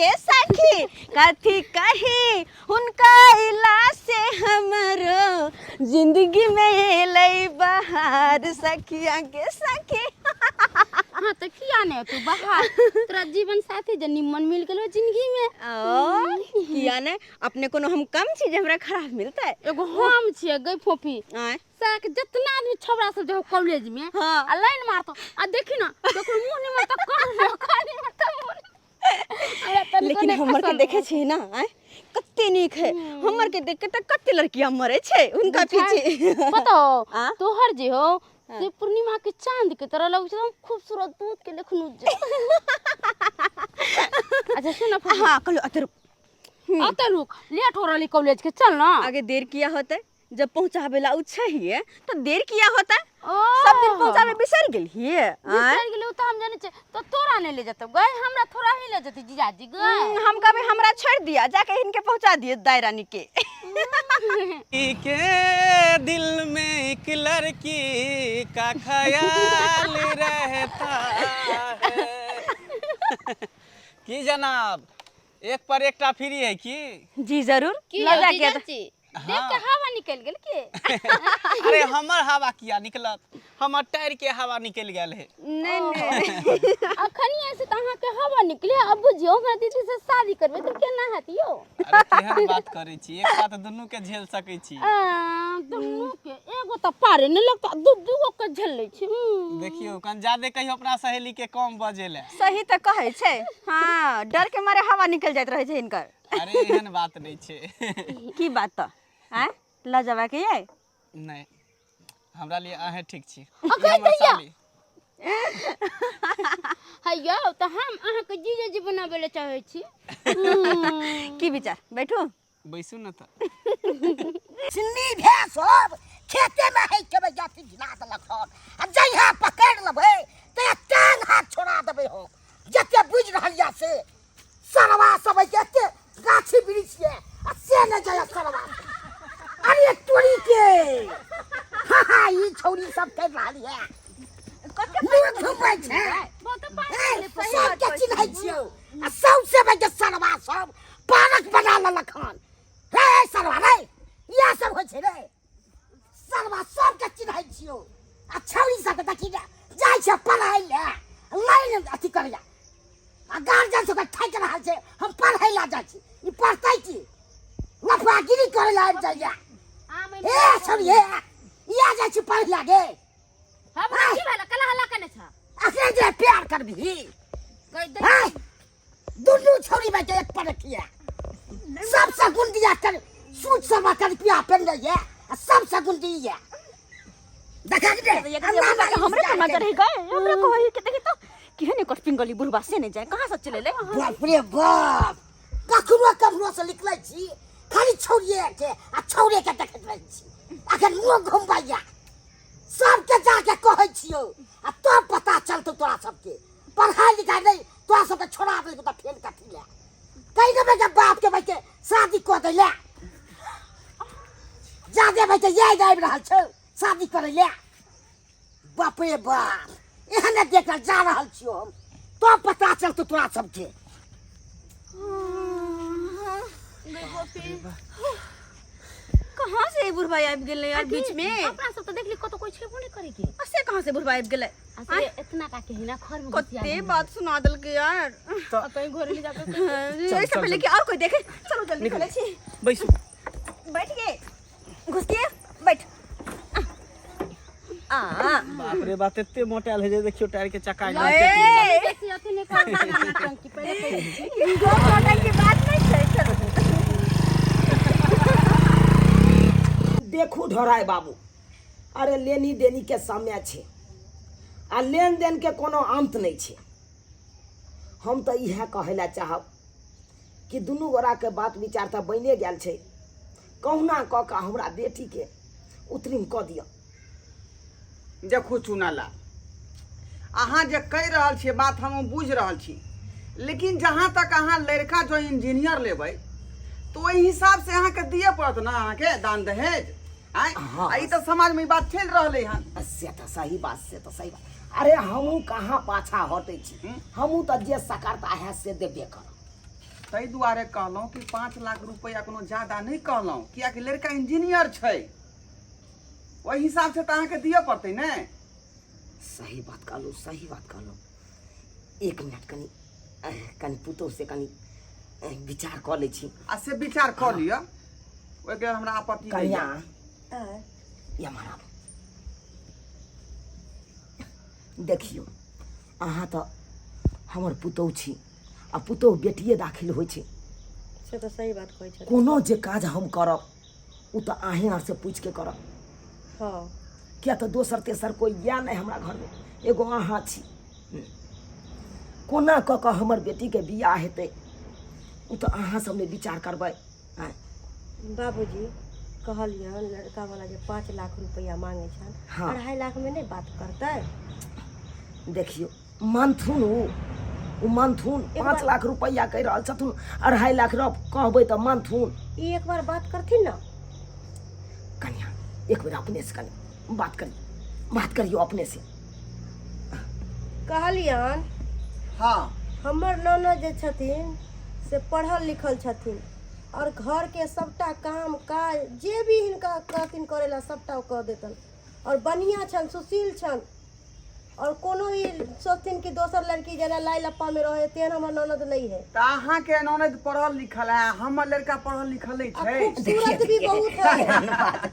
ए सखी कथी कही हुनका इला से हमरो जिंदगी में एलै बहार सखिया के सखी। हाँ तो किया नहीं तू बाहर, तोरा जीवन साथी जे निमन मिल गेलो जिंदगी में। ओ किया ने अपने कोनो हम कम चीज हमरा खराब मिलता है। एगो हम छियै गई फोफी। आय साक जितना आदमी छबरा सब जो कॉलेज में। हाँ। आ लाइन मारतो आ देखी ना देखो मुंह नहीं मारता कर ले खाली मारता मुंह। हमरा तनिको लेकिन नहि हमर के पसंद देखे छी ना, आय कते नीक है। हमर के देख के त कते लड़कियां मरे छै उनका पीछे। पता हो आ? तोहर जे हो से पूर्णिमा के चांद के तरह लगै छै, एकदम खूबसूरत दूध के लेखन उज्जर। अच्छा सुन ना फूफी। हाँ, कहलो, अते रुक। अते रुक, लेट हो रहली कॉलेज के, चल ना। आगे देर किया होते, जब पहुंचावे ला उ चाहिए तो देर किया होता। ओ। सब दिन पहुंचावे बिसर गेल हिए। आय? बिसर गेल तो हम जाने छे, तो तोरा नहीं ले जतौ गए, हमरा थोड़ा ही ले जतौ जीजाजी गए। हम कहबे हमरा छोड़ दिया, जाके इनके पहुंचा दिए दाई रानी के। के दिल में एक लड़की का ख्याल रहता है। की जनाब, एक पर एकटा फ्री है की? जी जरूर। की लगा हो के जीजाजी? देख के हवा निकल गेल के? अरे हमर हवा किया निकलत, हमर टायर के हवा निकल गेल है। नहीं, नहीं। अखनी ऐसे त अहाँ के हवा निकले, अब बुझियो हमरा दीदी से शादी करबे त केना हेत यो? अरे केहन बात करै छी, एक साथ दुनू के झेल सकै छी। दुनू के एगो त पारे नहीं लगता, दू दू गो के झेल लै छी। देखियो कन जादे कहियो अपना सहेली के कम बजे ले। सही त कहै छै। हाँ, डर के मारे हवा निकल जाइत रहै छै हिनकर। अरे एहन बात नहीं छै। की बात त? आँय, ल जबा के यै? नहीं, हमरा लिए अहें ठीक छी। अखन ई हमर दैया। साली। है यौ, त हम अहाँ के जीजाजी बनाबै ले चाहै छी। की विचार? बैठू? बैसू न त। सिन्नी भे सब खेते में है के भैया थी घिना देलक हन। आ जहिया पकड़ लेबै तहिया टांग हाथ छोड़ा देबै हम। जते बुझि रहल या से सरवा सब है एते गाछी वृक्ष ये आ से नहि जाय सरवा। अरे तोरी के हाँ हाँ ई छौरी सब कर रहल ये मुँह घुमै छै। ए, सबके चिन्है छियौ आ सौंसे में जे सरवा सब पारक बना लेलक हन। रे सरवा रे, इएह सब होइ छै रे सरवा, सबके चिन्है छियौ। आ छौरी सबके देखी ने जाइ छै पढ़ै लए, लाइन अथी करैया आ गार्जियन सबके ठकि रहल छै। हम पढ़ै लए जाइ छी, ई पढ़तै की लफागिरी करै लए आबि जाइया। ए छौरी, हे इएह जाइ छी पढ़ै लए गे। हमरा की भेल? कला हल्ला केने छ? अखने जे प्यार करबिही। कहि दे। हैं? दुनू छौरी में के एक पर किया सबसे गुंडिया कर सूट सब कर पिया पेन रही है आ सबसे गुंडी है। देखा के दे। हमरे पर नजर है गए, हमरा कहि के देखी तो केहन एकर पिंगली बुढ़बा से नहीं जाए कहां से चले ले। बाप रे बाप, कखनो कखनो से निकलै छी खाली छौरिए के आ छौरे के देखैत रहै छी। अखन मुँह घुमबैया सबके जाके कहै छियौ आ तब पता चलतौ तोरा सबके। पढ़ाई लिखाई नहीं तोरा सबके छोड़ा देलको त फेन कथी ले कहि देबै के बाप के बैठे शादी कऽ दै ले। जा देबै के याद आबि रहल छौ शादी करै ले। बाप रे बाप, एहने देख जा रहल छियौ हम, तब पता चलतौ तोरा सबके। कहाँ से ई बुढ़बा आबि गेलै यार बीच में? अपना सब त देखली कतौ कोई छेबो नहीं करे के। आ से कहाँ से बुढ़बा आबि गेलै? आ से इतना का के हिना घर में घुसिया कते गेलै। बात सुना देलकै यार। त कहीं घर ले जाके ऐसे पहले कि और कोई देखे। चलो जल्दी निकल। चले छी। बैसू। बैठ गए, घुस गए, बैठ। आ। बाप रे बाप, एते मोटायल है जे देखियो टायर के चक्का ए। एकदम चेक गेल। बेसी अथी नहीं करू, नौटंकी, पहिले पहिले। ई गो नौटंकी बात नहीं छै, चलो। देखू ढोराय बाबू, अरे लेनी देनी के समय छै आ लेन देन के कोनो अंत नहीं छै। हम तऽ इएह कहै लए चाहब कि दुनू गोराके बात विचार तऽ बनिए गेल छै, कहुना कऽ कऽ हमरा बेटीके उत्तीर्ण कऽ दिअ। देखू चुनालाल, अहाँ जे कहि रहल छियै बात हम बुझि रहल छी, लेकिन जहाँ तक अहाँ लड़का जो इंजीनियर लेबै तऽ ओहि हिसाबसँ अहाँके दिअ पड़त ने अहाँके दान दहेज। आँय? हाँ। आ ई तऽ समाजमे ई बात चलि रहलै हन। से तऽ सही बात, से तऽ सही बात। अरे हमहूँ कहाँ पाछा हटै छी, हमहूँ तऽ जे सकरता है से देबे करब। ताहि दुआरे कहलहुँ कि 5 लाख रुपैआ कोनो ज्यादा नहि कहलहुँ, कियाकि लड़का इंजीनियर छै, ओहि हिसाबसँ तऽ अहाँके दिअ पड़तै ने। सही बात कहलहुँ, सही बात कहलहुँ। एक मिनट, कनि कनि पुतोह से कनि विचार कऽ लै छी। आ से विचार कऽ लिअ, ओहिके लेल हमरा आपत्ति नहि कनिया यऽ। आँय? एम्हर आबू। देखियौ, अहाँ तऽ हमर पुतोह छी आ पुतोह बेटिए दाखिल होइ छै। से तऽ सही बात कहै छथिन। कोनो जे काज हम करब, ओ तऽ अहेँ आरसँ पूछिके करब। किया तऽ दोसर तेसर कोइ यए नहि हमरा घरमे, एगो अहाँ छी। कोना कऽ कऽ हमर बेटीके बियाह हेतै, ओ तऽ अहाँ सब ने विचार करबै, आँय? बाबूजी, कहलियनि लड़का वाला जे 5 लाख रुपैआ मांगे छनि। 2.5 लाख में नहि बात करतै? देखियौ, मानथुन ओ, ओ मानथुन? 5 लाख रुपैआ कहि रहल छथुन, 2.5 लाख रह कहबै तऽ मानथुन? ई एक बार बात करथिन ना। कनिया, एक बेर अपने से कनि बात करी, बात करियौ अपने से। कहलियनि, हमर ननद जे छथिन से पढ़ल लिखल छथिन और घरके सबटा काम काज जे भी हिनका कहथिन करै ला, सबटा ओ कऽ देतन और बढ़िआँ छनि, सुशील छनि और कोनो ई सोचथिन कि दोसर लड़की जेना लाइ लप्पा में रहे, तेहन हमर ननद नहीं है। तऽ अहाँके ननद पढ़ल लिखल है, हमर लड़का पढ़ल लिखल नहि आ छै? खूबसूरत भी बहुत है,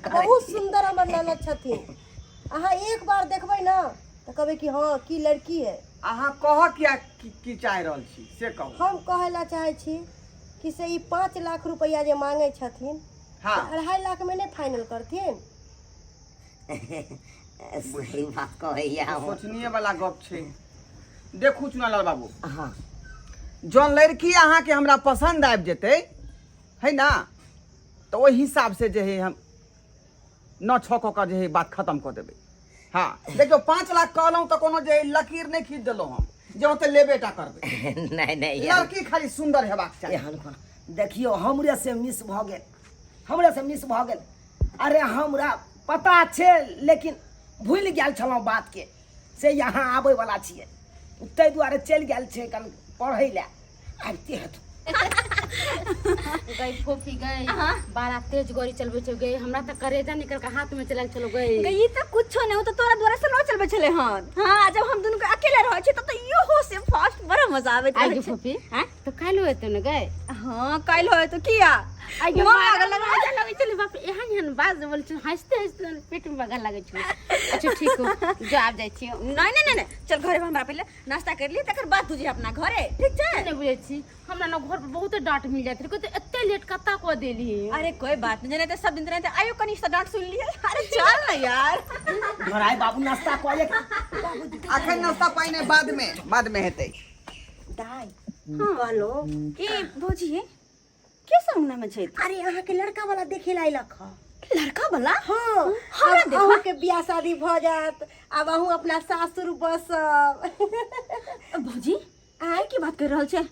बहुत सुंदर हमर ननद छथिन। अहाँ एक बार देखबै ना तऽ कहबै कि हाँ, की लड़की है। अहाँ कहऽ किया की की चाहि रहल छी से कहू। हम कहै ला चाहै छी कि से ई 5 लाख रुपैआ जे मांगै छथिन, तऽ 2.5 लाख में नहि फाइनल करथिन? सही बात कहैया। सोचनीय वाला गप छै। देखू चुनालाल बाबू, जौन लड़की अहाँके हमरा पसन्द आबि जेतै है ना, तऽ ओहि हिसाबसँ जे है हम नौ छः कऽ कऽ जे है बात खतम कऽ देबै। हँ, देखियौ, 5 लाख कहलहुँ तऽ कोनो जे है लकीर नहि खींच देलहुँ हम जे ओते लेबे टा करबै। नहि नहि, एहन लड़की खाली सुन्दर हेबाक चाही। एहन कोना, देखियौ, हमरे से मिस भऽ गेल, हमरे से मिस भऽ गेल। अरे, हमरा पता छै, लेकिन भूलि गेल छलहुँ बातके से यहाँ आबै वाला छियै, ताहि दुआरे चलि गेल छै कन पढ़ै लए, आबिते हेतु। गई फोफी गई, बड़ा तेज गाड़ी चलबै छै गई, हमरा तऽ करेजा निकल के हाथ में चलल चलो गई। गई, ई तऽ कुछो नहीं, ओ तऽ तोरा द्वारा से न चलबै छलै हन। हाँ, जब हम दुनू के अकेले रहै छी तब तऽ इहो से फास्ट, बड़ा मजा आबैत आइ रहै गे छै। फोफी, तऽ काल्हि हेतौ ने गई? हाँ, काल्हि होय तो किया आइ गे, मोन बड़ा लागल मजा लगै छलै बाप, एहन एहन बात जे बोलै छलै, हँसते हँसते पेट में बगा लागै छलै। अच्छा ठीक हो, जो आब जाइ छियौ। नहीं नहीं नहीं नहीं, चल घरे, हमरा पहिले नाश्ता कर ली, तकर बाद तू जे अपना घरे, ठीक छै? नहि बुझै छी, हमरा ने घर पर बहुत डांट मिल जाइत रहै, कहै एते लेट कत्ता कऽ देली। अरे कोई बात नहीं, नहीं तो सब दिन रहते, आयो कनी से डांट सुन लिए। अरे चल ना यार। घराय बाबू, नाश्ता कऽ ले। अखन नाश्ता पानि बादमे, बादमे हेतै। दाइ, कहलहुँ ई भौजी, के संग में छै? अरे, अहाँके लड़का वाला देखे ला अयलक हँ। लड़का वाला? हाँ। हमरा आब देखा? अहूँके बियाह शादी भऽ जायत, आब अहूँ अपना सासुर बसब। भौजी, आय की बात कर रहल छै?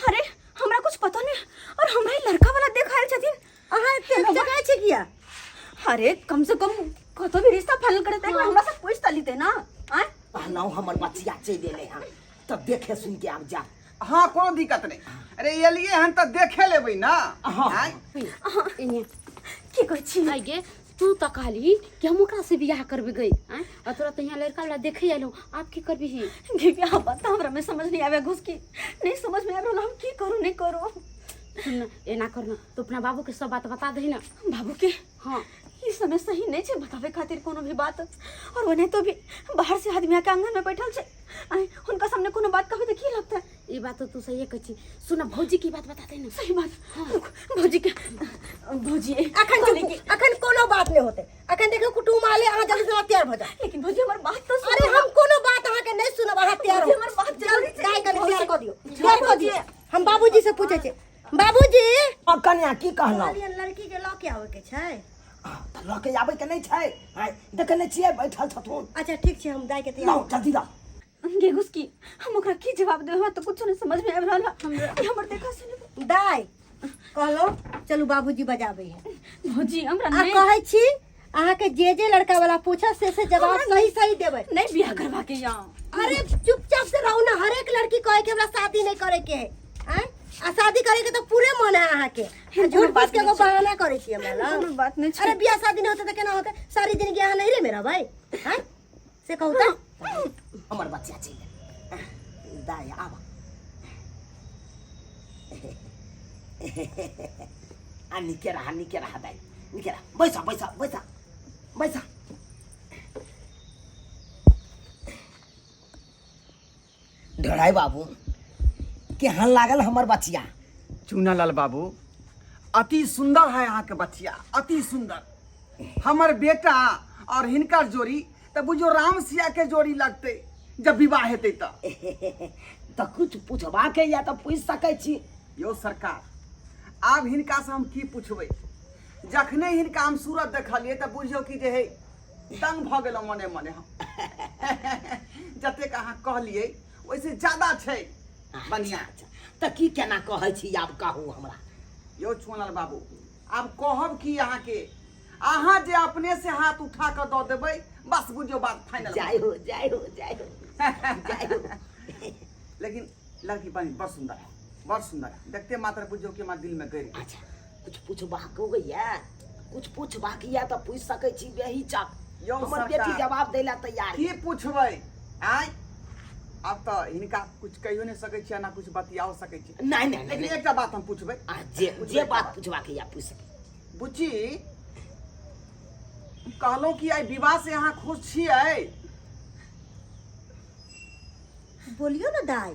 अरे, हमरा कुछ पता नहीं और हमरा ई लड़का वाला देख आयल छथिन। अहाँ एते जगह छै किया? अरे, कम से कम कतो भी रिश्ता फाइनल करे त एक बार हमरा से पूछ त लीते ना, आय? कहलहुँ हमर बचिया चलि एलै हँ तऽ देखे सुन के आब जा। हँ, कोनो दिक्कत नहि। अरे, एलियै हन तऽ देखे लेबै ना। आँय? एने। की कहै छी? आइ गे, तू तऽ कहली कि हम ओकरा से बियाह करबै गई, आँय? और तोरा तऽ यहाँ लड़का वाला देखे आयलौ, आब की करबिही? गे, क्या बता, हमरा में समझ नहीं आवे, घुस की नहीं समझ में आबि रहल, हम की करू नहीं करू। सुन न, एना कर न, तू अपना बाबू के सब बात बता दही न। बाबू के? हाँ। ई समय सही नहीं छै बतावे खातिर कोनो भी बात, और ओने तो भी बाहर से आदमी आके आंगन में बैठल छै, आय हुनका सामने कोनो बात कहबे तऽ की लगतै? ई बात तो तू सही कहै छी। सुन न, भौजी की बात बता दे न। सही बात। रुक, भौजी के, भौजी। अखन चुप, अखन कोनो बात नहीं होते। अखन देखियो, कुटुम आले, अहाँ जल्दी से तैयार भऽ जाओ। लेकिन भौजी, हमर बात तो सुनो। अरे, हम कोनो बात अहाँके नहीं सुनब, अहाँ तैयार हो। भौजी, हमर बात जरूरी छै। दाइ, कनि तैयार कऽ दियौ, तैयार कऽ दियौ। हम बाबूजी से पूछै छी। बाबूजी। आ कन्या, की कहलहुँ? कहलियनि लड़की के लऽ के आबै के छै। तऽ लऽ के आबै के नहि छै? आँय, देखै नहि छियै, बैठल छथुन। अच्छा ठीक छै, हम दाइ के तैयार लाउ, जल्दी लाउ। गे घुसकी, हम ओकरा की जवाब देबै? हमरा तऽ कुछो नहीं समझ में आबि रहल है। ई हमर देखा सुनी। दाइ, कहलहुँ चलू, बाबूजी बजाबै है। भौजी, हमरा आ नहीं कहै छी अहाँके जे जे लड़का वाला पूछत, से से जवाब सही सही देबै। नहीं बियाह करवा के यहाँ। अरे, चुपचाप से रहू ना। हरेक लड़की कहे कि हमरा शादी नहीं करे के है, आँय? आ शादी करे के तो पूरे मन है अहाँ के आ झूठ बात फूस के एगो बहाना करे छी हमरा लग। कोनो बात नहीं छै। अरे बियाह शादी नहीं होते तो केना होते सारी जिंदगी अहाँ नहीं रे मेरा भाई हैं से कहू त हमर बच्चा चलि गेल दाय आब आ नीके रहा नीके रहा दाय नीके रहा बैसा बैसा बैसा बैसा ढोराई बाबू केहन लागल हमर बचिया चूनालाल बाबू अति सुंदर है अहाँके बचिया अति सुंदर हमर बेटा और हिनकर जोड़ी तऽ बुझियौ राम सिया के जोड़ी लगतै जब विवाह हेतै तऽ तऽ कुछ पूछबाके या तऽ पूछि सकै छी यौ सरकार आब हिनकासँ हम की पुछबै जखने हिनका हम सूरत देखलियै तऽ बुझियौ कि जे हे तंग भऽ गेलहुँ मने मने हम जतेक अहाँ कहलियै ओहिसँ ज्यादा छै बढ़िआँ अच्छा तऽ की केना कहै छी आब कहू हमरा यौ चुनल बाबू आब कहब की अहाँके अहाँ जे अपने से हाथ उठा कऽ दऽ देबै बस बुझियौ बात फाइनल जय हो जय हो जय हो जय हो लेकिन लड़की बनी बड़ सुंदर है बड़ सुंदर है देखते मात्र बुझियौ कि हमरा दिल में गड़ि गेल। अच्छा कुछ पूछबाक होइए कुछ पूछबाक यऽ तऽ पूछि सकै छी बेहिचक यौ हमर सरकार। बेटी जवाब दै लए तैयार की पूछबै आँय आब तऽ हिनका कुछ कहियो नहि सकै छियै ना कुछ बतियाओ सकै छी नहि नहि लेकिन नहि एकटा बात हम पूछबै आ जे जे बात पूछबाक यऽ पूछि सकै बुच्ची कहलहुँ कि आइ विवाह से अहाँ खुश छियै बोलियो ना दाई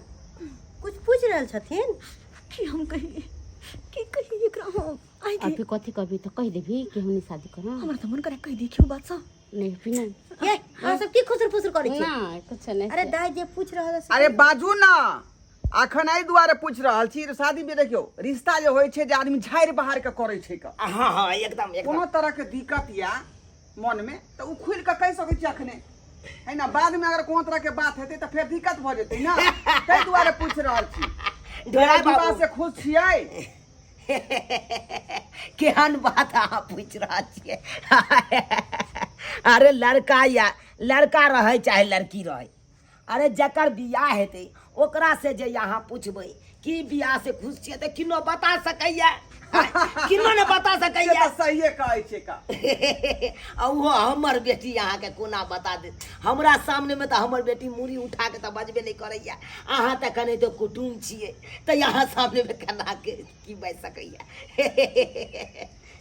कुछ पूछ रहल छथिन की हम कहिए की कहिए एकरा हम आइ के अभी कथी कहबी तो कह देबी कि हमनी शादी करब हमरा तऽ मन करे कहि दी क्यों बात सब नहीं फिर नहीं ये अहाँ सब की खुसर फुसर करै छी ना कुछ नहीं अरे दाई जे पूछ रहल है से अरे बाजू ना अखन एहि दुआरे पूछि रहल छी शादी में देखियौ रिश्ता जे होइ छै जे आदमी झाड़ि बहार के करै छै क हँ हँ एकदम एकदम कोनो तरह के दिक्कत या मन में तऽ ओ खुलि कऽ कहि सकै छी अखने है ना बाद में अगर कोनो तरह के बात हेतै तऽ फेर दिक्कत भऽ जेतै ना ताहि दुआरे पूछि रहल छी ढोरा विवाह बाबू से खुश छियै केहन बात अहाँ पूछि रहल छियै अरे लड़का या लड़का रहै चाहे लड़की रहै अरे जकर बियाह हेतै ओकरा से जे अहाँ पुछबै कि बियाह से खुश छियै तऽ किनो बता सकैया किनो ने बता से सकैया तऽ सहिए कहै छै का आ ओहो हमर बेटी अहाँके कोना बता देत हमरा सामनेमे तऽ हमर बेटी मूड़ी उठा कऽ तऽ बजबे नहि करैया अहाँ तऽ कने तऽ कुटुम छियै तऽ अहाँ सामनेमे केना के की बाजि सकैया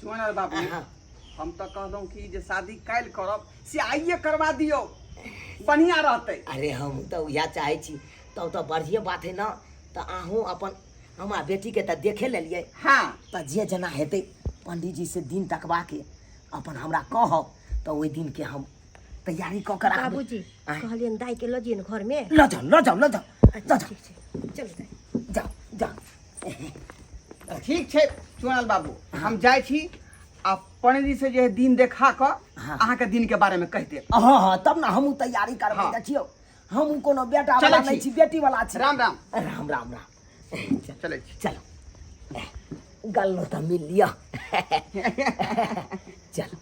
चुनर बाबू हाँ। हम तऽ कहलहुँ कि जे शादी काल्हि करब से आइए करवा दियौ बढ़िआँ रहतै अरे हम तऽ उएह चाहै छी तब तऽ बढ़िए बात है ने तऽ अहूँ अपन हमरा बेटीके तऽ देखे लेलियै हँ तऽ जे जेना हेतै पंडीजी से दिन तकबाके अपन हमरा कहब तऽ ओहि दिनके हम तैयारी कऽ के राखबै बाबूजी आँय। कहलियनि दाई के लऽ जइयन घर में लऽ जाउ लऽ जाउ लऽ जाउ लऽ अच्छा जाउ ठीक छै चलू दाई जाउ जाउ ठीक छै चुनल बाबू हम जाइ छी आ पंडीजी से जे है दिन देखा कऽ हाँ। अहाँके दिन के बारे में कहि देब हँ हँ तब ने हमहूँ तैयारी करबै हाँ। देखियौ हमहूँ कोनो बेटा वाला चलै नहि छी। छी बेटी वाला छी राम राम राम राम राम चलै छी चलो गल्लो तऽ मिल लिअ चलो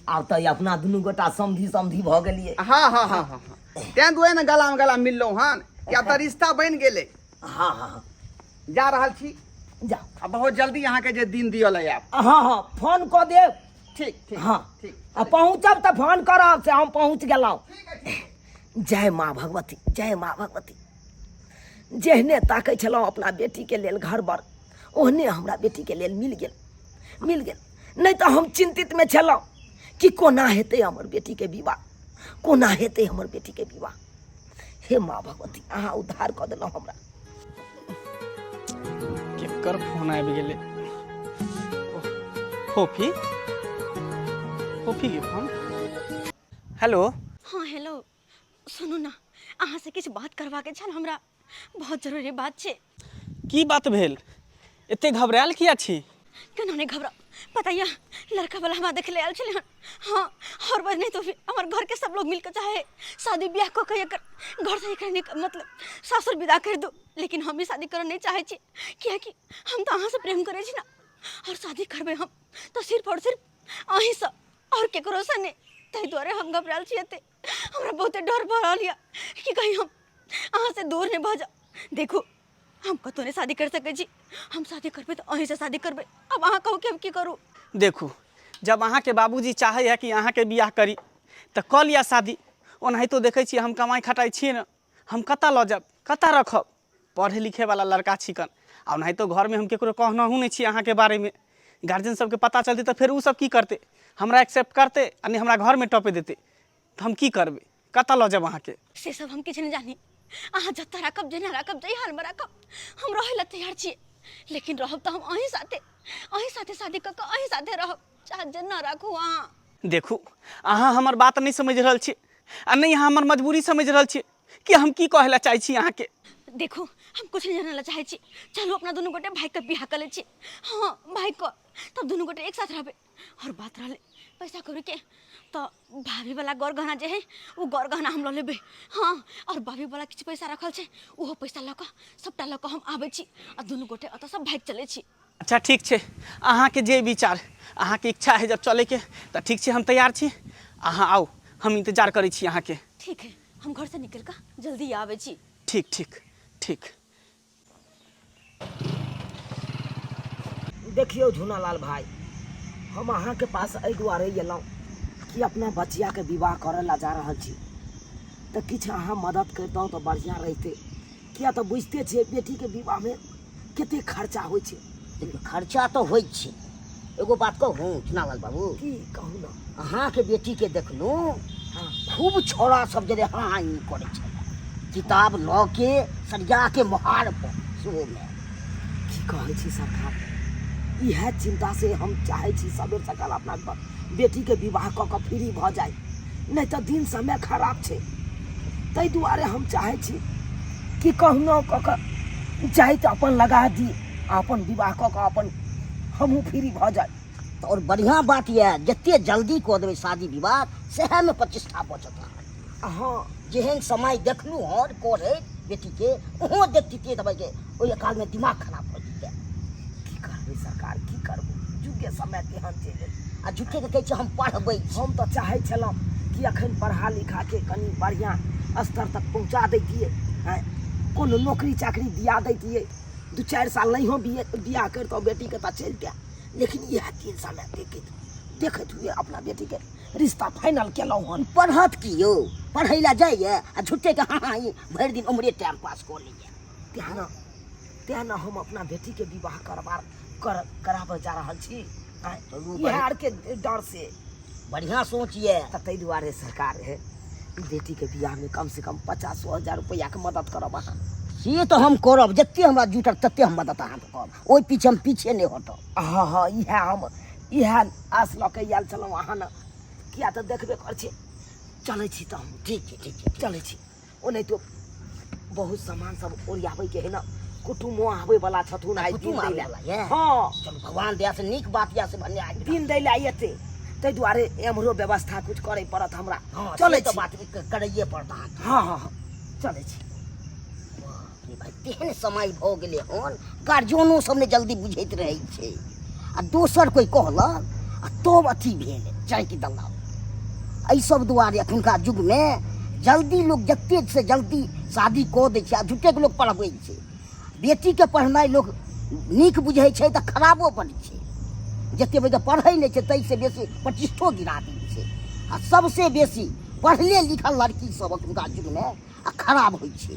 आब तऽ अपना दुनू गोटा समधी समधी भऽ गेलियै हाँ हाँ हाँ हाँ हाँ तें दुआरे ने गला में गला मिललहुँ हन किया तऽ रिश्ता बनि गेलै हँ हँ हँ जा रहल छी जाउ आ बहुत जल्दी अहाँके जे दिन दिअ लए आयब हँ हँ फोन कऽ देब ठीक ठीक हँ ठीक आ पहुँचब तऽ फोन करब से हम पहुँच गेलहुँ जय माँ भगवती जय माँ भगवती जेहने ताकै छलहुँ अपना बेटीके लेल घर बर ओहने हमरा बेटीके लेल मिल गेल मिल गेल नहि तऽ हम चिन्तितमे छलहुँ कि कोना हेतै हमर बेटीके विवाह कोना हेतै हमर बेटीके विवाह हे माँ भगवती अहाँ उद्धार कऽ देलहुँ हमरा केकर फोन आबि गेलै फोफी फोफी के फोन हेलो हाँ हेलो सुनू ना अहाँ से किछु बात करबाके छल हमरा बहुत जरूरी बात छै की बात भेल एते घबरायल किया छी केना नहि घबराउ पता यऽ लड़का वाला हमरा देख ले आयल छलै हन हाँ और बस नहीं तो फिर हमर घर के सब लोग मिलकर चाहे शादी ब्याह कऽ के एकर घर से एकरा निक मतलब सासुर विदा कर दो लेकिन हम ई शादी करऽ नहीं चाहे छी कियाकि हम तऽ अहाँ से प्रेम करै छी ना और शादी करबै हम तऽ सिर्फ और सिर्फ अहीं से और केकरो से नहीं ताहि दुआरे हम घबरायल छी एते हमरा बहुते डर भऽ रहल यऽ कि कहीं हम अहाँ से दूर नहि भऽ जाउ देखू हम कतहु नहि शादी करि सकै छी। हम शादी करबै तऽ अहीँसँ शादी करबै। आब अहाँ कहू कि हम की करू। देखू, जब अहाँके बाबूजी चाहै है कि अहाँके बियाह करी तऽ कऽ लिअ शादी। ओनाहितो देखै छियै हम कमाइ खटाइ छियै ने, हम कतऽ लऽ जायब, कतऽ रखब? पढ़े लिखेवला लड़का छिकन, आ ओनाहितो घरमे हम ककरो कहनहु नहि छी अहाँके बारेमे। गार्जियन सबके पता चलतै तऽ फेर ओ सब की करतै? हमरा एक्सेप्ट करतै आ नहि हमरा घरमे टपे देतै, तऽ हम की करबै? कतऽ लऽ जायब अहाँके? से सब हम किछु नहि जानी। अहाँ जतऽ राखब, जेना राखब, जाहि हालमे राखब, हम रहै लए तैयार छियै, लेकिन रहब तऽ हम अहीं साथे, अहीं साथे शादी कऽ कऽ अहीं साथे रहब, चाहे जेना राखू अहाँ। देखू, अहाँ हमर बात नहि समझि रहल छी आ नहि अहाँ हमर मजबूरी समझि रहल छी कि हम की कहै लए चाहै छी अहाँके। देखू, हम किछु नहि जानै लए चाहै छी। चलू अपना दुनू गोटे भाइके बियाह कऽ लै छी। हँ, भाइके, तब दुनू गोटे एक साथ रहबै। और बात रहलै पैसा कौड़ीके, तऽ भाभीवला गौर गहना जे हइ ओ गौर गहना हम लऽ लेबै। हँ, और भाभीवला किछु पैसा रखल छै, ओहो पैसा लऽ कऽ, सभटा लऽ कऽ हम आबै छी आ दुनू गोटे ओतऽसँ भागि चलै छी। अच्छा ठीक छै, अहाँके जे विचार, अहाँके इच्छा है जब चलैके तऽ ठीक छै, हम तैयार छी। अहाँ आउ, हम इंतजार करै छी अहाँके। ठीक है, हम घरसँ निकलि कऽ जल्दी आबै छी। ठीक ठीक ठीक। देखियौ झुनालाल भाई, हम अहाँके पास एहि दुआरे अयलहुँ कि अपना बचियाके विवाह करऽ लए जा रहल छी, तऽ किछु अहाँ मदद करितहुँ तऽ बढ़िआँ रहितै। किया तऽ बुझिते छियै बेटीके विवाहमे कते खर्चा होइ छै। देखियौ, खर्चा तऽ होइ छै। एगो बात कहू चुनालाल बाबू? की कहू ने। अहाँके बेटीके देखलहुँ, हँ, खूब छौड़ा सब जे हाँ हाँ ई करै छलै, किताब लऽ के सरिया के मोहार पर सेहोमे। की कहै छी सरकार, इएह चिन्ता से हम चाहै छी सबेर सकाल अपना बेटीके विवाह कऽ कऽ फ्री भऽ जाइ, नहि तऽ दिन समय खराब छै। ताहि दुआरे हम चाहै छी कि कहुना कऽ कऽ जाइत अपन लगा दी आ अपन विवाह कऽ कऽ अपन हमहूँ फ्री भऽ जाइ। तऽ आओर बढ़िआँ बात यऽ, जते जल्दी कऽ देबै शादी विवाह सएहमे प्रतिष्ठा बचत अहाँके। हँ, जेहन समय देखलहुँ हन करैत बेटीके, ओहो देखतियै तऽ भाइके ओहि कालमे दिमाग खराब भऽ जेतै। की करबै सरकार, की करबै, जुगे समय तेहन चलि एलै। आ झूठेके कहै छै हम पढ़बै छी। हम तऽ चाहै छलहुँ कि अखन पढ़ा लिखाके कनि बढ़िआँ स्तर तक पहुँचा दैतियै, आँय, कोनो नौकरी चाकरी दिया दैतियै, 2-4 साल नहियो बियाह करितहुँ बेटीके तऽ चलितै, लेकिन इएह 3 समय देखैत देखैत हुए अपना बेटीके रिश्ता फाइनल केलहुँ हन। पढ़त की यौ, पढ़ै लए जाइए आ झूठेके हाँ हाँ ई भरि दिन उम्हरे टाइम पास कऽ लैए। तेँ ने हम अपना बेटीके विवाह करबा कर कराबऽ जा रहल छी। आँय, चलू, इएह आरके डर से। बढ़िआँ सोच यऽ। तऽ ताहि दुआरे सरकार हे, बेटीके बियाहमे कम से कम 50 हजार रुपैआके मदद करब अहाँ। से तऽ हम करब, जते हमरा जुटत तते हम मदद अहाँके करब, ओहि पीछे हम पीछे नहि हटब। हँ हँ, इएह हम इएह आस लऽ कऽ आयल छलहुँ अहाँ ने, किया तऽ देखबे कर छी। चलै छी तऽ हम। ठीक छै, ठीक छै। चलै छी। ओनाहितो बहुत सामान सब ओरियाबैके है ने, कुटुमो आबै वाला छथुन आइ दिन कुटुम दै आबै लए। वाला यऽ? हँ। चलू, भगवान दया से नीक बात यऽ से भने आबि दिन दै लए एतै, ताहि दुआरे एम्हरो व्यवस्था कुछ करै पड़त हमरा। हँ, चलै से तऽ छी। बात करैए पड़त अहाँके। हँ हँ हँ, चलै छी। बाप रे भाइ, तेहन समय भऽ गेलै हन, गार्जियनो सब ने जल्दी बुझैत रहै छै, आ दोसर कोइ कहलक आ तब अथी भेल चाँकि देलक। एहि सब दुआरे एखुनका युगमे जल्दी लोक जते से जल्दी शादी कऽ दै छै आ झूठेके लोक पढ़बै छै। बेटीके पढ़नाइ लोक नीक बुझै छै तऽ खराबो बड्ड छै। जते बजे पढ़ै नहि छै ताहिसँ बेसी प्रतिष्ठो गिरा दै छै, आ सबसँ बेसी पढ़ले लिखल लड़की सब एखुनका युगमे आ खराब होइ छै,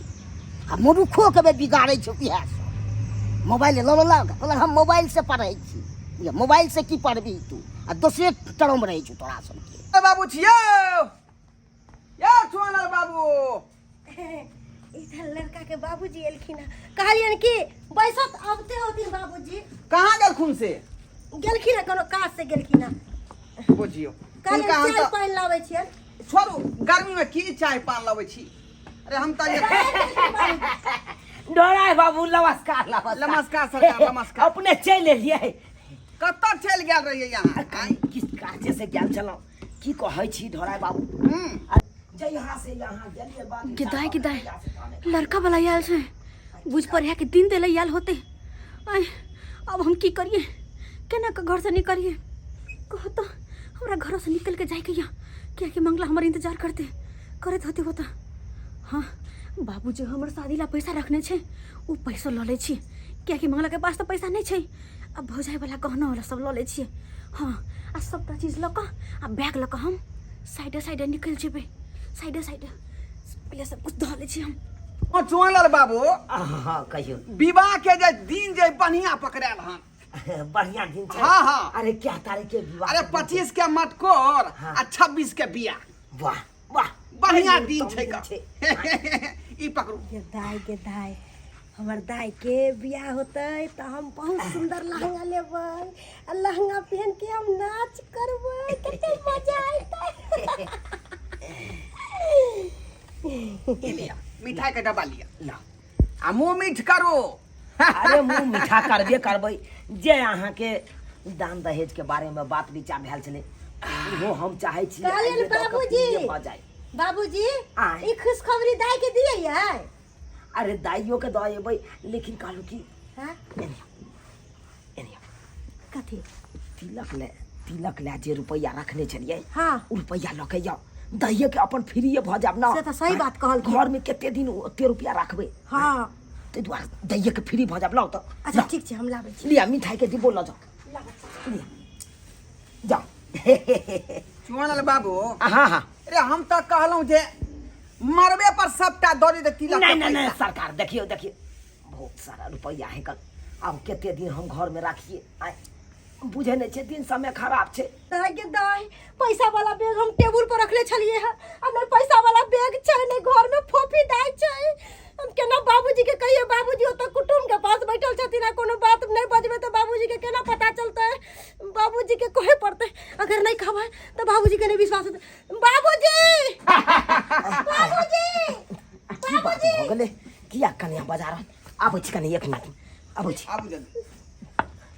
आ मूर्खोके भी बिगाड़ै छै इएह सब। मोबाइल लऽ लेलक, कहलक हम मोबाइलसँ पढ़ै छी। बुझलियै, मोबाइलसँ की पढ़बही तू? आ दोसरे टरम रहै छौ तोरा सबके। ए बाबू छियौ, यौ चुआनल बाबू। इधर लड़का के बाबूजी एलखिन हँ, कहलियनि कि बैसत अबते होथिन बाबूजी। कहाँ गेलखुन से? गेलखिन हँ, कोनो काज से गेलखिन हँ। बुझियौ, कहलियनि हुनका हम चाय तऽ पानि लाबै छियनि। छोड़ू, गर्मीमे की चाय पान लबै छी? अरे हम तऽ डोराय बाबू, नमस्कार नमस्कार। नमस्कार सरकार, नमस्कार। अपने चलि एलियै? कतऽ चलि गेल रहियै अहाँ? आँय? किछु काजे से गेल छलहुँ। की कहै छी ढोराय बाबू, हूँ, जहिया से यहाँ गेलियै बात गिदाय गिदाय, लड़का वाला आयल छै, बुझ पर है कि दिन देले आयल होते। आय, अब हम की करिए? केना के घर से निकलिए? कहो तो, हमरा घर से निकल के जाए के या, किया कि मंगला हमर इंतजार करते करत होते होता। हाँ, बाबूजी हमर शादी ला पैसा रखने छै, ओ पैसो लऽ लै छी, कियाकि मंगलाके पास तऽ पैसा नहि छै। आ भौजाइवला गहना वाला सब लऽ लै छियै। हँ, आ सबटा चीज लऽ कऽ आ बैग लऽ कऽ हम साइडे साइडे निकलि जेबै। साइडे साइडे पहिले सब कुछ धऽ लै छी हम। ओ चुआलाल बाबू। हाँ, कहियौ। विवाह के जे दिन जे बढ़िया पकड़ायल हन। बढ़िया दिन छै। हाँ, हाँ। अरे क्या तारीख के विवाह? अरे 25 के मटकोर। हाँ। आ 26 के बियाह। वाह वाह, बढ़िया बड़ी दिन उत्तम छै दिन का। छै। ई पकड़ू। गे दाय, गे दाय, हमर दाय के बियाह होतै तऽ हम बहुत सुंदर लहंगा लेबै आ लहंगा पहन के हम नाच करबै, कते मजा अयतै। ई लिया, मिठाई के डब्बा लिया। ला। आ मुंह मीठ करू। अरे मुंह मीठा करबे करबै। जे अहाँके दान दहेज के बारे में बात विचार भेल छलै, ओहो हम चाहै छी कहलियनि आइए दऽ कऽ बाबूजी। पूरे भऽ जाय। बाबूजी। आँय। ई खुशखबरी दाय के दियै यै? अरे दाइयो के दऽ एबै, लेकिन कहलहुँ कि हाँ? Anyway anyway. कथी? तिलक ले जे रुपैआ रखने छलियै, हाँ। ओ रुपैआ लऽ के जाउ, दहिए के अपन फ्रीए भऽ जायब ना। से तऽ सही बात कहलखिन। घर में कते दिन ओते रुपैआ रखबै? हाँ। ताहि दुआरे दहिए के फ्री भऽ जायब। लाउ तऽ। अच्छा। लाउ। ठीक छै, हम लाबै छी। लिअ, मिठाई के डिब्बो लऽ जाउ। लिअ, जाउ। चुआलाल बाबू। हाँ हाँ। अरे हम तऽ कहलहुँ जे मरबे पर सबटा दऽ देते तिलक के नहीं नहीं नहीं। पैसा। सरकार, देखियौ देखियौ, बहुत सारा रुपैआ है कल। आब कते दिन हम घर में राखिए? आय, बुझे नहीं छै, दिन समय खराब छै। दाय गे दाय, पैसा वाला बैग हम टेबुल पर रखले छलिए है आ नहीं पैसा वाला बैग छै, नहीं घर में फोफी दाय छै। हम केना बाबूजी के कहिए? बाबूजी ओतऽ कुटुम के पास बैठल छथिन आ कोनो बात नहीं बजबै तऽ बाबूजी के केना पता चलतै? बाबूजी के कहे पड़तै। अगर नहीं कहबै तऽ बाबूजी के नहीं विश्वास हेतै। बाबूजी, बाबूजी! की बात भऽ गेलै? किया कनिया बाजार आबै छी? कनि एक मिनट, आबै छी। आबू जल्दी।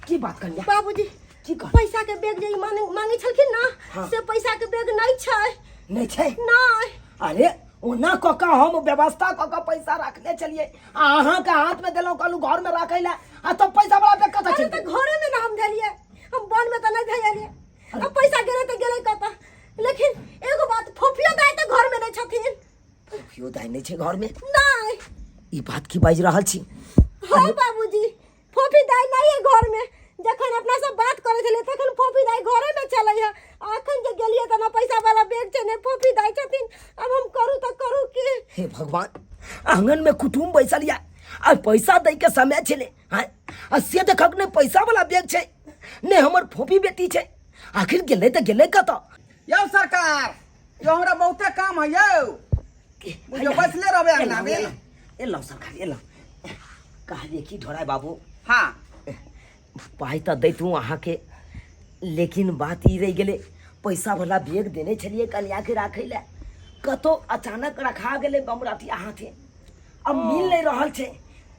की बात कनिया? बाबूजी। की कह? पैसा के बैग जे ई मांगे छलखिन ना, हाँ। से पैसा के बैग नहीं छै। नहीं छै? नहीं। अरे ओना कऽ कऽ हम व्यवस्था कऽ कऽ पैसा रखने छलियै आ अहाँके हाथ में देलहुँ, कहलहुँ घर में राखै लए, आ तब पैसा वाला बैग कतऽ अरे चलि तऽ गेल? घरे में ना हम धलियै, हम वन में तऽ नहीं धलियै। अब पैसा गेलै तऽ गेलै कतऽ? लेकिन एगो बात, फोफियो दाइ तऽ घर में नहीं छथिन। फोफियो दाइ नहि छै घर में? नहीं। ई बात की बाजि रहल छी? हाँ बाबूजी, फोफी दाइ नहीं है घर में। जखन अपना सब बात करै छलियै तखन फोफी दाइ घरे में छलै है। अखन जे गेलियै तऽ ना पैसा वाला बैग छै, ने फोफी दाइ छथिन। अब हम करू तऽ करू की? हे भगवान, आंगन में कुटुम्ब बैसल या आ पैसा दै के समय छलै। हाँ, आ से देखक ने पैसा वाला बैग छै, ने हमर फोफी बेटी छै। आखिर गेलै तऽ गेलै कतऽ? यौ सरकार, यौ हमरा बहुते काम है यौ। बुझियौ बैसले रहबै अंगना में। एलहुँ सरकार, एलहुँ। कहलियै की ढोराय बाबू। हाँ। पाइ तऽ दैतहुँ अहाँके, लेकिन बात ई रहि गेलै, पैसा वाला बैग देने छलियै कनियाके राखै लए, कतौ अचानक रखा गेलै बमरतिया हाथे, अब मिल नहि रहल छै।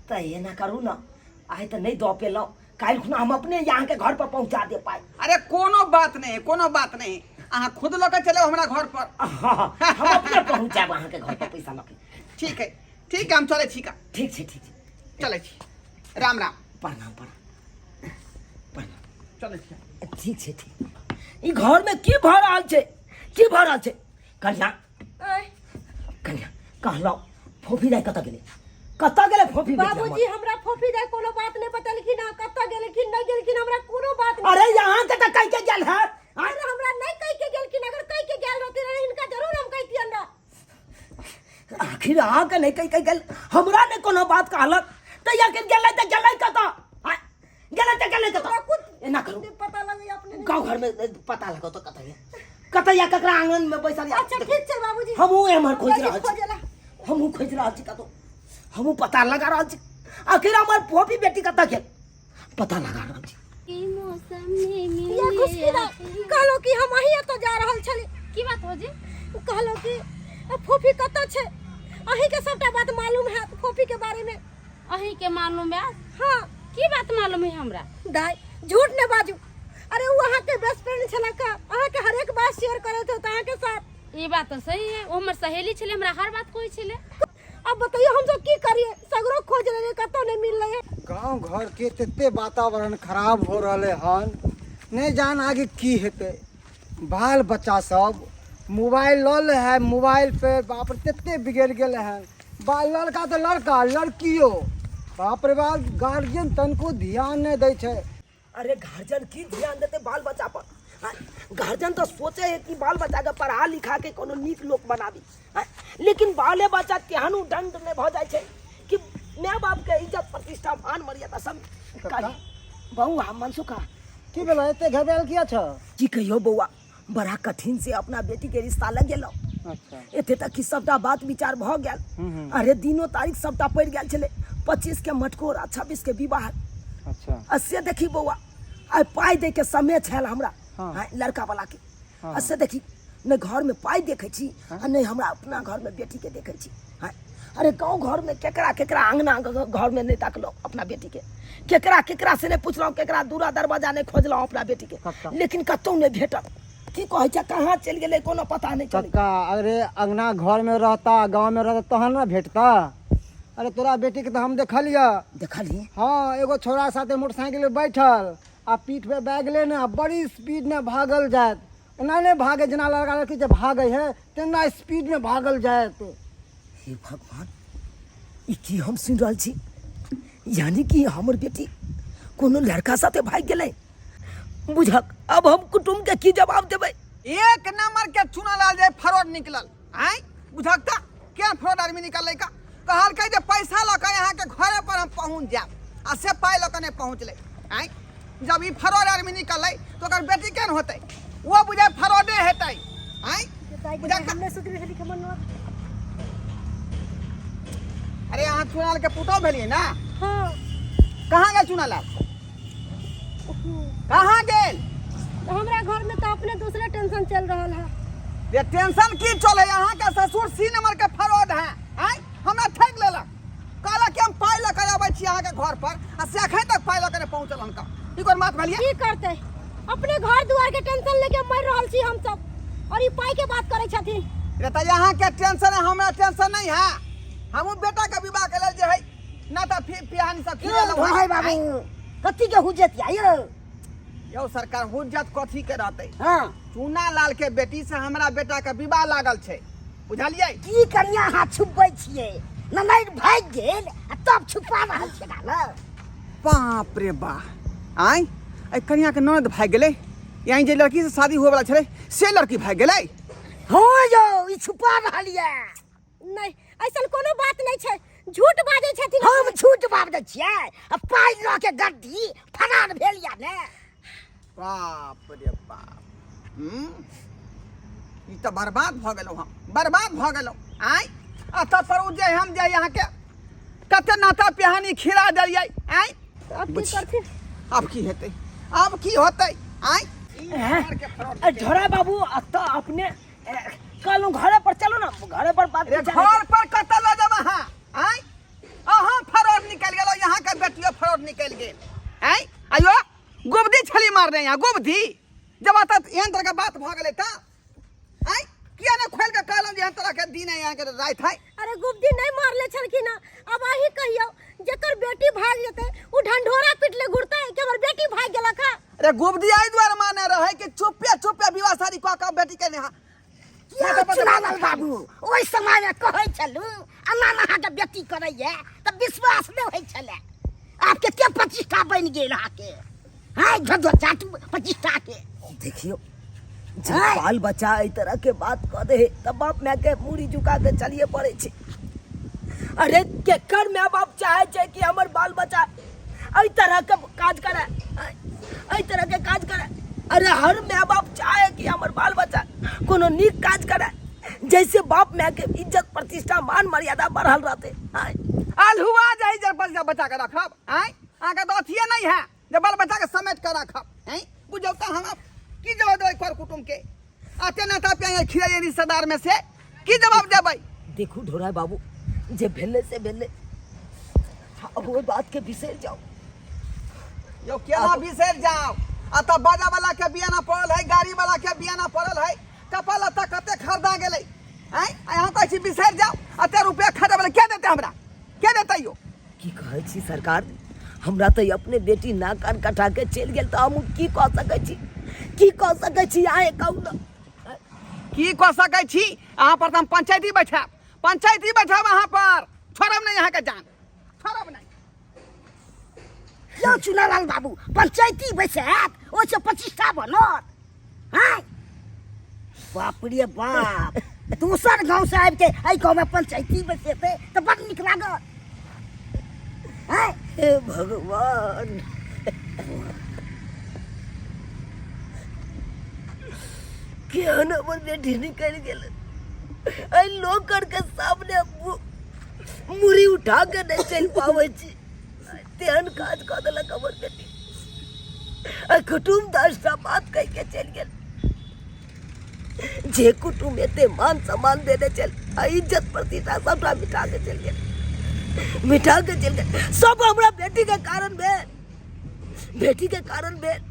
तऽ एना करू ने, आइ तऽ नहि दऽ पेलहुँ, काल्हि खुना हम अपने अहाँके घर पर पहुँचा देब पाइ। अरे कोनो बात नहीं, कोनो बात नहीं, अहाँ खुद लऽ के चलब हमरा घर पर। हाँ, हम अपने पहुँचायब अहाँके घर पर पैसा लऽ के। ठीक है, ठीक है, हम चलै छी का। ठीक छै, ठीक छै। चलै छी, राम राम। प्रणाम प्रणाम प्रणाम। चलै छी। ठीक छै, ठीक। ई घर में की भऽ रहल छै? की भऽ रहल छै? कन्या। आँय। कन्या, कहलहुँ फोफी दाइ कतऽ गेलै? कतऽ गेलै फोफी बेटी हमर? बाबूजी, हमरा फोफी दाइ कोनो बात नहीं बतेलखिन हँ। कतऽ गेलखिन, नहीं गेलखिन, हमरा कोनो बात नहीं। अरे यहाँ के तऽ कहि के गेल है। अरे हमरा नहीं कहि के गेलखिन। अगर कहि के गेल रहती रहे हिनका जरूर हम कहितियन रह। आखिर अहाँके नहि कहि के गेल, हमरा नहि कोनो बात कहलक, तऽ आखिर गेलै तऽ गेलै कतऽ? आँय, गेलै तऽ गेलै कतऽ? एना करू। पता लगे अपने नहीं। गाँव घर में पता लगाओ तऽ कतऽ है, कतऽ या ककरा आंगन में बैसल या। अच्छा ठीक छै बाबूजी। हमहूँ एम्हर खोजि जल्दी रहल छी। खोजेला। हमहूँ खोजि रहल छी कतौ, हमहूँ पता लगा रहल छी, आखिर हमर फोफी बेटी कतऽ गेल, पता लगा रहल छी। ई मौसम में मिले या खुशकी दाइ, कहलहुँ कि हम अहीं एतऽ जा रहल छली। की बात हो जी? कहलहुँ कि आ फोफी कतऽ छै? अहीं के सबटा बात मालूम हैत फोफी के बारे में। अहीं के मालूम है? हाँ। की बात मालूम है हमरा? दाइ, झूठ ने बाजू। अरे ओ अहाँके बेस्ट फ्रेंड छला का, अहाँके हरेक बात शेयर करैत होत अहाँके साथ। ई बात तऽ सही है, ओ हमर सहेली छलै, हमरा हर बात कहै छलै। अब बताइए हम सब की करिए? सगरो खोज रहे, कतौ नहीं मिल रहे। गांव घर के तते वातावरण खराब हो रहले हन, नहीं जान आगे की हेतै। बाल बच्चा सब मोबाइल लऽ ले है, मोबाइल पे बाप रे तते बिगड़ि गेलै हन। बा लड़का तऽ लड़का लड़कियो बाप रे बाप गार्जियन तनिको ध्यान नहि दै छै। अरे गार्जियन की ध्यान देते बाल बच्चा पर? गार्जियन तो सोचे है कि बाल बच्चा के पढ़ा लिखा के कोनो नीक लोक बनाबी, लेकिन बाले बच्चा तेहन दंड में भ जाय छै कि माय बाप के इज्जत प्रतिष्ठा मान मर्यादा सब। बउआ मनसुखा की भेलै एते घबरायल किया छ? की कहियो बउआ, बड़ा कठिन से अपना बेटी के रिश्ता लगेलहुँ। अच्छा। एते तक कि सबटा बात विचार भ गेल। अरे दिनो तारीख सबटा पड़ि गेल छलै, 25 के मटकोर आ 26 के विवाह। अच्छा। आ से देखी बउआ, आइ पाइ दै के समय छल हमरा। हाँ। लड़का वाला के। हाँ। आ से देखी नहि घर में पाइ देखै छी आ नहि हमरा अपना घर में बेटी के देखै छी। अरे गाँव घर में केकरा केकरा अंगना घर में नहीं ताकलहुँ अपना बेटी के, केकरा केकरा से नहीं पुछलहुँ, केकरा दूरा दरवाजा नहीं खोजलहुँ अपना बेटी के, लेकिन कतहु नहीं भेटल। की कहै छै, कहाँ चलि गेलै कोनो पता नहीं चलै। कक्का अरे अंगना घर में रहता गाँव में रहता तहन ना भेटता। अरे तोरा बेटी के तो हम देखलियै। देखलियै? हाँ, एगो छोरा साथे मोटरसाइकिल पे बैठल आ पीठ पे बैग लेने आ बड़ी स्पीड में भागल जायत। एना नहीं भागे जेना लड़का लड़की जे भागे है तेना स्पीड में भागल जायत। हे भगवान, ई की हम सुनि रहल छी? यानी कि हमर बेटी कोनो लड़का साथे भागि गेलै? बुझक अब हम कुटुम्ब के की जवाब देबै? एक नंबर के चुनालाल जे फरोड निकलल आय, बुझक त केहन फरोड आदमी निकललै का? कहलकै जे पैसा लऽ कऽ अहाँके घरे पर हम पहुँच जायब आ से पाइ लऽ कऽ नहि पहुँचलै आय। जब ई फरोड आदमी निकललै तऽ ओकर बेटी केहन होतै? ओ बुझाइ फरोडे हेतै आय। बुझक त अरे अहाँ चुनालाल के पुतोह भेलियै ना? हाँ। कहाँ गेल चुनालाल? कहाँ गेल? हमरा घर में तो अपने दूसरे टेंशन चल रहा है। ये टेंशन की चले? अहाँ के ससुर सी नंबर के फरोड है आय, हमरा ठकि लेलक, कहलक कि हम पाइ लऽ कऽ अबै छी अहाँके घर पर आ से एखन तक पाइ लऽ कऽ नहि पहुँचल हुनका। ई कोन बात भेलियै? की करतै, अपने घर दुआर के टेंशन लेके मर रहल छी हम सब और ई पाइ के बात करै छथिन। रे तऽ अहाँके टेंशन है, हमरा टेंशन नहीं है। हमहूँ बेटा के विवाह के लेल जे है ना तऽ पिहानी सब खिलेलहुँ हँ। भाई बाबू कथी के हुज्जत या यौ? यौ सरकार हुज्जत कथी के रहतै? हाँ। चूना लाल के बेटी से हमरा बेटा के विवाह लागल छै, बुझलियै? की कनिया अहाँ छुपबै छियै? ननैर भागि गेल आ तब छुपा रहल छियै ना? बाप रे बा, आय एहि कनिया के ननद भागि गेलै, यानी जे लड़की से शादी हुए वाला छलै से लड़की भागि गेलै। हाँ यौ, ई छुपा रहल यऽ। नहीं, ऐसन कोनो बात नहीं छै, झूठ बाजै छथिन। हम झूठ बाजै छियै? आ पाइ लऽ के गड्डी फरार भेल या ने? बाप रे बाप, ई तऽ बर्बाद भऽ गेलहुँ हम, बर्बाद भऽ गेलहुँ आय। आ तब पर ओ जे हम जे अहाँके कते नाता पिहानी खिला देलियै आय। अब की करथिन? अब की हेतै, अब की होतै आय? झोरा बाबू अतऽ अपने कहलहुँ घरे पर चलू ना, घरे पर बात रे घर पर कतऽ लऽ जाब अहाँ आय? अहाँ फरोड निकलि गेलहुँ, यहाँ के बेटियो फरोड निकलि गेल आय। आयो गुबदी छली मारने यहाँ गुबदी, जब अतऽ एहन तरह के बात भऽ गेलै तऽ आय किया ने खोलि कऽ कहलहुँ जे एहन तरह के दिन है, यहाँ के राति है। अरे गुबदी नहीं मारले छलखिन हँ, अब अही कहियौ जेकर बेटी भाग जेतै उ ढंढोरा पिटले घुरतै कि हमर बेटी भाग गेलक हँ? अरे गुबदी एहि दुआरे मारने रहै कि चुपे चुपे विवाह शादी कऽ कऽ बेटी के नेहा। किया चुनालाल बाबू ओहि समय में कहै छलू एना अहाँके बेटी करैया तऽ विश्वास नहि होइ छलै। आपके के प्रतिष्ठा बनि गेल अहाँके? हाँ झोझो चाटू प्रतिष्ठा के। देखियो जब बाल बच्चा एहि तरह के बात कऽ दे तऽ बाप माय के मूड़ी झुका के चलिए पड़ै छै। अरे केकर माय बाप चाहे छै कि हमर बाल बच्चा एहि तरह के काज करे, एहि तरह के काज करे? अरे हर माय बाप चाहे कि हमर बाल बच्चा कोनो नीक काज करे जैसे बाप माय के इज्जत प्रतिष्ठा मान मर्यादा बढ़ल रहते। अल्हुआ जाहि जर बच्चा बचा के रखब आय, अहाँके तऽ अथिए नहीं है जे बाल बच्चा के समेट के रखब हैं। बुझौ तऽ हम की जवाब देबै कर कुटुम्ब के? अते नेता पे खिलाइए रिश्तेदार में से की जवाब देबै? देखू ढोरा बाबू, जे भेलै से भेलै, अब ओहि बात के बिसरि जाओ। यौ केना बिसरि जाओ? आ तऽ बाजा वाला के बियाना पड़ल है, गाड़ी वाला के बियाना पड़ल है, कपड़ा लत्ता कते खरीदा गेलै आँय, अहाँ कहै छी बिसरि जाओ, एते रुपया खरीदे वाला के देतै हमरा? के देतै यौ? की कहै छी सरकार, हमरा तऽ अपने बेटी नाक कान कटा के चलि गेल तऽ हम की कऽ सकै छी, की कऽ सकै छी अहाँ कहू ने? की कऽ सकै छी? अहाँ पर तऽ हम पंचायती बैठायब। पंचायती बैठाब अहाँ पर, छोड़ब नहीं अहाँके जान, छोड़ब नहीं। यौ चुनालाल बाबू, पंचायती बैसायत ओहिसँ प्रतिष्ठा बनत? हाँ बाप रे बाप, दोसर गाँव से आबि के एहि गाँव में पंचायती बैसेतै तऽ बड़ नीक लागत। हाँ हे भगवान, केहन हमर बेटी निकलि गेल। एहि लोक के सामने मुड़ी उठा के नहि चलि पाबै छी, तेहन काज कऽ देलक हमर बेटी। आ कुटुम 10टा बात कहि के चलि गेल। जे कुटुम एते मान सम्मान देने चल आ इज्जत प्रतिष्ठा सबटा मिटा के चलि गेल, मिटा के चलि गेल। सब हमरा बेटी के कारण भेल, बेटी के कारण भेल।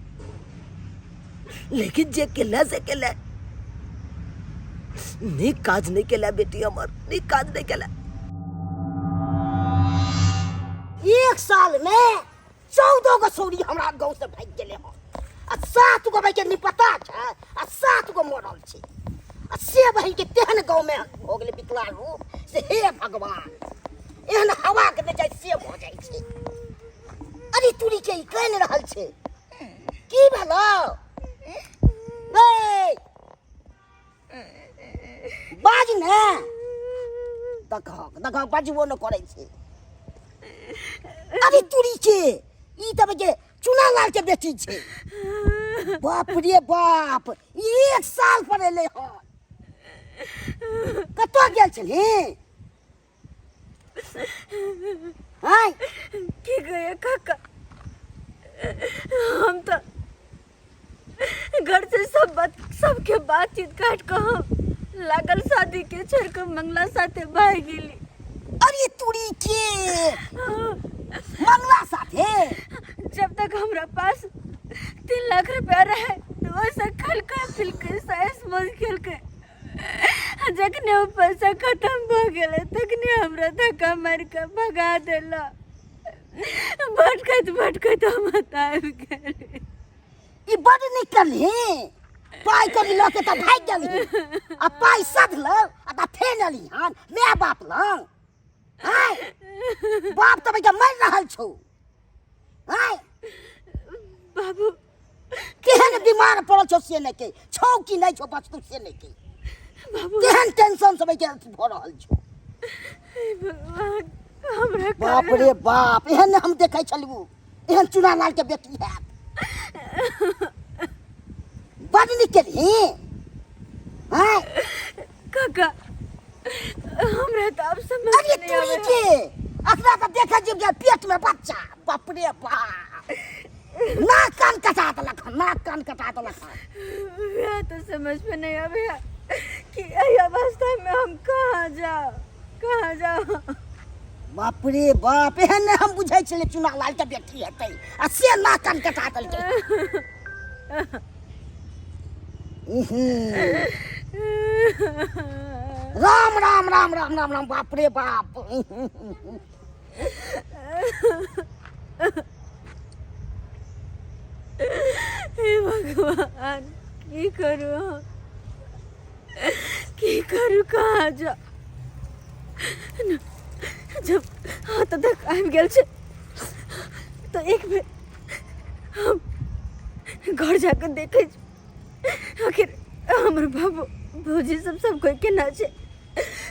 लेकिन जे केला से केला, नीक काज नहीं केला बेटी हमर, नीक काज नहीं केला। एक साल में 14 गो सौरी हमरा गाँव से भागि गेलै हन, आ 7 गो भाई के निपता छै आ 7 गो मरल छै। आ से बहिन के तेहन गाँव में हो गेलै विकलाल रूप से, हे भगवान, एहन हवा के बेचाई से भऽ जाइ छै। अरे तुरी के ई कानि रहल छै, की भेलौ? ए बाज ने, देखहक देखहक, बाजबो न करै छै। अरे तुरी के ई तब के चुनालाल के बेटी छै। बाप रे बाप, ई 1 साल पर एलै हन। कतऽ गेल छलही? आँय की कहिए काका, हम तो घर से सब बात सबके बातचीत काट के हम लागल शादी के छोड़ के मंगला साथे भाग गेली। अरे तुरी के मंगला साथे? जब तक हमरा पास 3 लाख रुपया रहे तो वैसे खल के पिल के साइस मौज खेल के, जखने वो पैसा खत्म भ गेलै तखने हमरा धक्का मारि के भगा देला। भटकैत भटकैत हम आबि गेली। ई बड नीक करली, पाइ करी लऽ के तऽ भागि गेली आ पाइ सधल आ तऽ फेर एली हन my बाप लग। आँय बाप तऽ भैया मरि रहल छौ। आँय बाबू केहन बीमार पड़ल छौ से नहि के छौ कि नहि छौ बचतौ से नहि के, बाबू केहन टेंशन से के अथी भऽ रहल छौ। हे भगवान, हमरा बाप रे बाप, एहन हम देखै छलहुँ एहन चुनालाल के बेटी हैत। बड नीक केलही। आँय काका, हमरा तऽ आब समझ अरे नहीं तुरी आबै के अखना तऽ देखै छियै जे पेट में बच्चा। बाप रे बाप, नाक कान कटा देलक हन, नाक कान कटा देलक हन। वएह तो समझ में नहीं आवे है कि एहि अवस्था में हम कहाँ जाओ, कहाँ जाओ। बाप रे बाप, एहन नहि हम बुझै छलियै चुनालाल के बेटी हेतै आ से नाक कान कटा देलकै। राम राम राम राम राम राम, बाप रे बाप। हे भगवान, की करू हम, की करू, कहाँ जाउ? जब हाथ तक आबि गेल छै तऽ एक बेर हम घर जाकऽ देखै छी आखिर हमर बाबू भौजी सब सब कोई केना छै।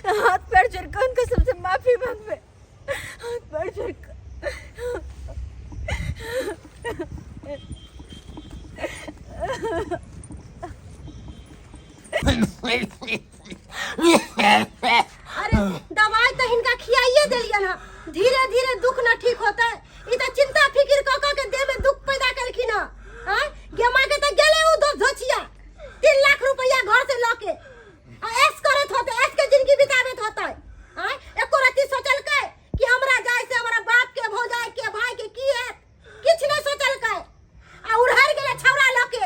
हाथ पैर जोड़ कऽ हुनका सबसे माफी मांगबै, हाथ पैर जोड़ कऽ। अरे दवाई तो हिनका खियाइए देलियन हँ, धीरे धीरे दुख न ठीक होता है। ई तो चिंता फिकिर क क के देह में दुख पैदा करखिन हँ। आँय गेमा के तो गेले उ दो धोचिया 3 लाख रुपया घर से ल के आ ऐश करत होते, ऐश के जिंदगी बिताबत होते। आँय एको रत्ती सोचलकै कि हमरा जाय से हमरा बाप के भौजाई के भाई के की हैत, किछ नहीं सोचलकै आ उड़हर गेलै छौड़ा ल के।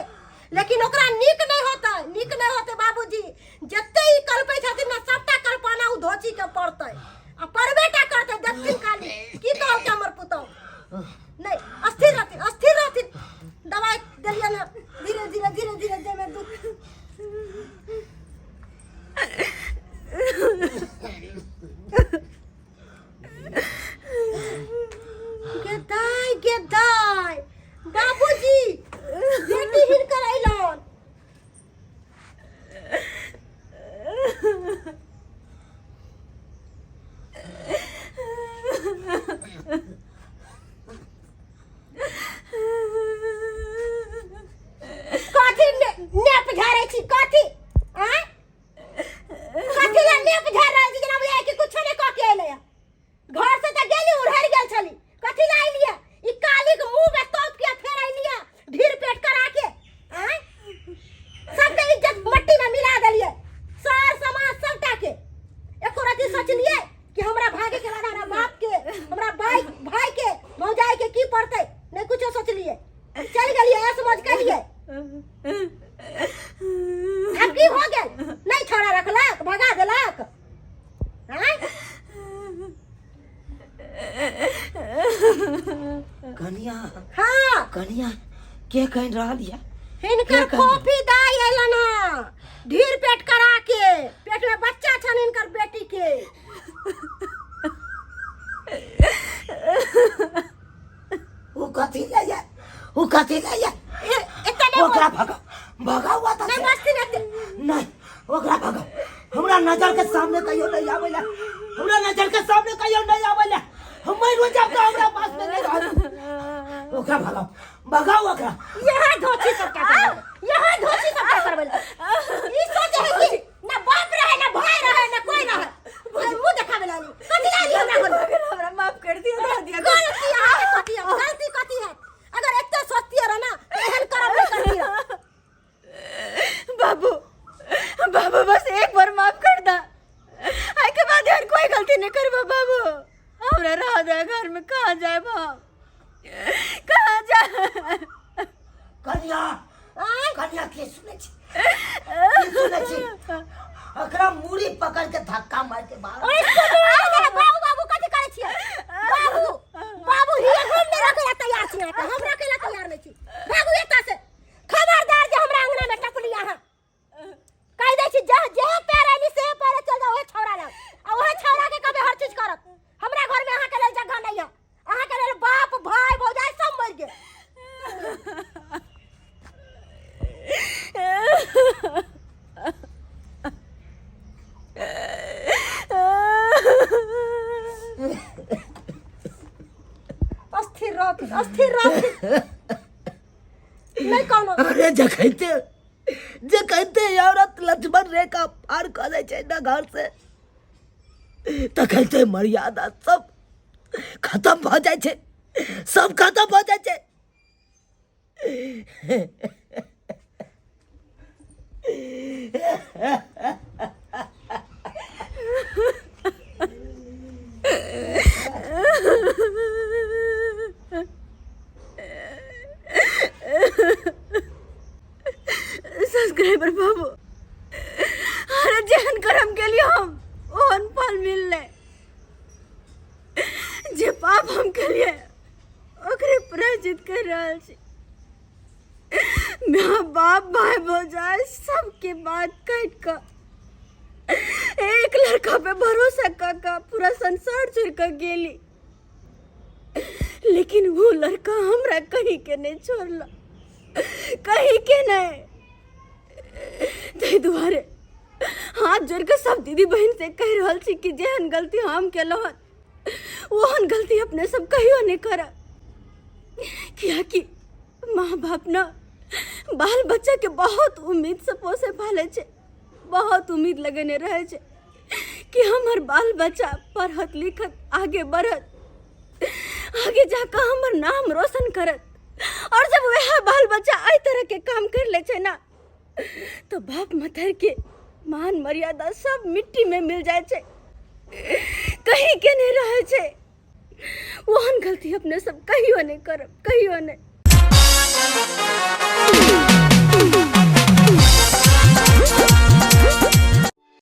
लेकिन ओकरा नीक नहीं होतै, नीक नहीं होतै बाबूजी। जते ई कल्पै छथिन ने सबटा कल्पना उ धोची के पड़तै आ पड़बे टा करतै। देखथिन खाली की कहलकै हमर पुतहु। नहीं अस्थिर रहथिन, अस्थिर रहथिन। दवाई देलियन हँ, धीरे धीरे धीरे धीरे देह में दुख। मौज केलिए। आब की भऽ गेल? नहि छोड़ा रखलक, भगा देलक। आँय? कनिया। हाँ। कनिया, के कहि रहल यऽ? हिनकर के कहने? फोफी दाई अयलन हँ ढीर पेट करा के, पेट में बच्चा छन हिनकर बेटी के। उ कथी ले ये? उ कथी ले ये? एते नहि। ओकरा भगाओ, भगाओ ओतऽ नहि से। बस्ती नहि। नहीं, ओकरा भगाओ। हमरा नजर के सामने कहियो नहीं आवे ला, हमरा नजर के सामने कहियो नहीं आवे ला। हम मर जाब तो हमरा पास में नहीं रहत। ओकरा भगाओ, भगाओ ओकरा। यहाँ धोती सबटा करबै, यहाँ धोती सबटा करबै। ई सोचे है कि ना बाप रहे, ना भाई रहे, ना कोई रहे। अरे मुंह देखावे लाली, कथी लाली हमरा घर में? हमरा माफ कर दिया, दे दिया। गलती अहाँके कथी है? गलती कथी है? अगर एते सोचतियै रह ना तऽ एहन करब नहि करतियै। बाबू, बाबू, बस एक बार माफ कर दा, आई के बाद यार कोई गलती नहीं करबो। बाबू, हमरा रह दे घर में। कहाँ जाए हम, कहाँ जाए? कन्या। आँय? कन्या, के सुनै छी, की सुनै छी? ओकरा मूड़ी पकड़ के धक्का मार के बाहर। अरे सुनू, अरे बाबू, बाबू कथी करै छियै? बाबू, बाबू, हिये हम नहि रखै ला तैयार छी अहाँके, हम रखै ला तैयार नहि छी। भागू एतऽ से। खबरदार जे हमरा अंगना में टपली अहाँ। कहि दै छी, जे जे पैर ऐली से पैर चल जाओ ओहे छौड़ा लग, आ ओहे छौड़ा के कहबै हर चीज करत। हमरा घर में अहाँके लेल जगह नहीं है। अहाँके लेल बाप, भाई, भौजाई सब मरि गेल। अस्थिर रहथिन, अस्थिर रहथिन, नहीं कोनो। अरे जखैते जखैते औरत लक्ष्मण रेखा पार कऽ दै छै ने घर से, तखैते मर्यादा सब खत्म भऽ जाइ छै, सब खत्म भऽ जाइ छै। सब्सक्राइबर बाबू, अरे जेहन करम के लिए हम ओहन फल मिलले। जे पाप हम केलिए ओकरे प्रायश्चित कर रहल छी। माँ बाप, भाई, भौजाई सबके बात काट कऽ एक लड़का पे भरोसा कऽ कऽ पूरा संसार छोड़ कऽ गेली, लेकिन वो लड़का हमरा कहीं के नहीं छोड़ला, कहीं के नहीं। ताहि दुआरे हाथ जोड़ कऽ सब दीदी बहिन से कहि रहल छी कि जेहन गलती हम केलहुँ हन ओहन गलती अपने सब कहियो नहीं करब, कियाकि माँ बाप न बाल बच्चा के बहुत उम्मीद से पोसे पाले छै, बहुत उम्मीद लगेने रहे छै कि हमर बाल बच्चा पढ़त लिखत, आगे बढ़त, आगे जाकर हमर नाम रोशन करत। और जब वह बाल बच्चा एहि तरह के काम कर ले छै ना, तो बाप मथर के मान मर्यादा सब मिट्टी में मिल जाए छै, कहीं के नहीं रहे छै। ओहन गलती अपने सब कहियो नहीं करब, कहियो नहीं।